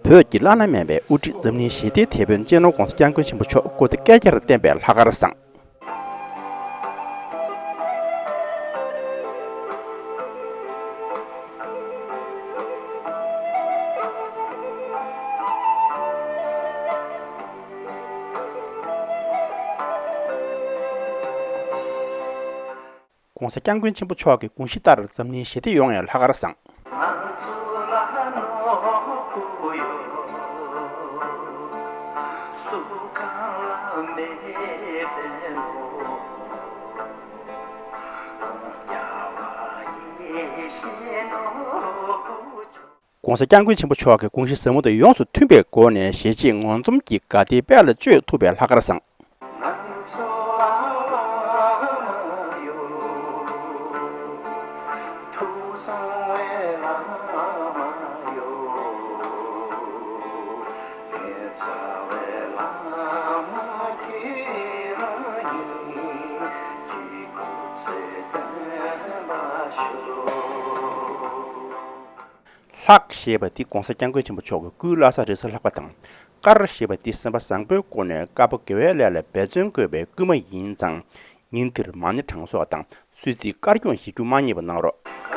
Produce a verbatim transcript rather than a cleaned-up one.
བོད་ཀྱི་བླ་ན་མེད་པའི་དབུ་ཁྲིད་འཛམ་གླིང་ཞི་བདེའི་དེད་དཔོན་སྤྱི་ནོར་༧གོང་ས་༧སྐྱབས་མགོན་ཆེན་པོ་མཆོག་སྐུ་ཚེ་བསྐལ་བརྒྱར་བརྟན་པའི་ལྷག་དཀར་བཟང་། ༧གོང་ས་༧སྐྱབས་མགོན་ཆེན་པོ་མཆོག་གི་དགོངས་གཞི་ལྟར་འཛམ་གླིང་ཞི་བདེ་ཡོང་ཡ་ལྷག་དཀར་བཟང་། ༧གོང་ས་༧སྐྱབས་མགོན་ཆེན་པོ་མཆོག་གི་དགོངས་གཞི་ཟབ་མོ་དང་ཡོངས་སུ་མཐུན་པའི་སྒོ་ནས་གཞིས་བྱེས་ངོ་འཛོམས་ཀྱི་དགའ་བདེའི་དཔལ་ལ་སྤྱོད་ཐུབ་པའི་ལྷག་དཀར་བཟང་། ལྷག་ཞེས་པ་འདི་༧གོང་ས་༧སྐྱབས་མགོན་ཆེན་པོ་མཆོག་གི་སྐུའི་བླ་གཟའ་རེས་གཟའ་ལྷག་པ་དང་། དཀར་ཞེས་པ་འདི་སེམས་པ་བཟང་པོའི་སྒོ་ནས་དཀར་པོ་དགེ་བའི་ལས་ལ་འབད་བརྩོན་དགོས་པའི་སྐུལ་མ་ཡིན་ཙང་། ཉིན་འདིར་མ་ཎི་གྲངས་གསོག་དང་གསོལ་ཚིགས་དཀར་སྐྱོང་ཞུ་རྒྱུ་མ་བསྙེལ་བ་གནང་རོགས།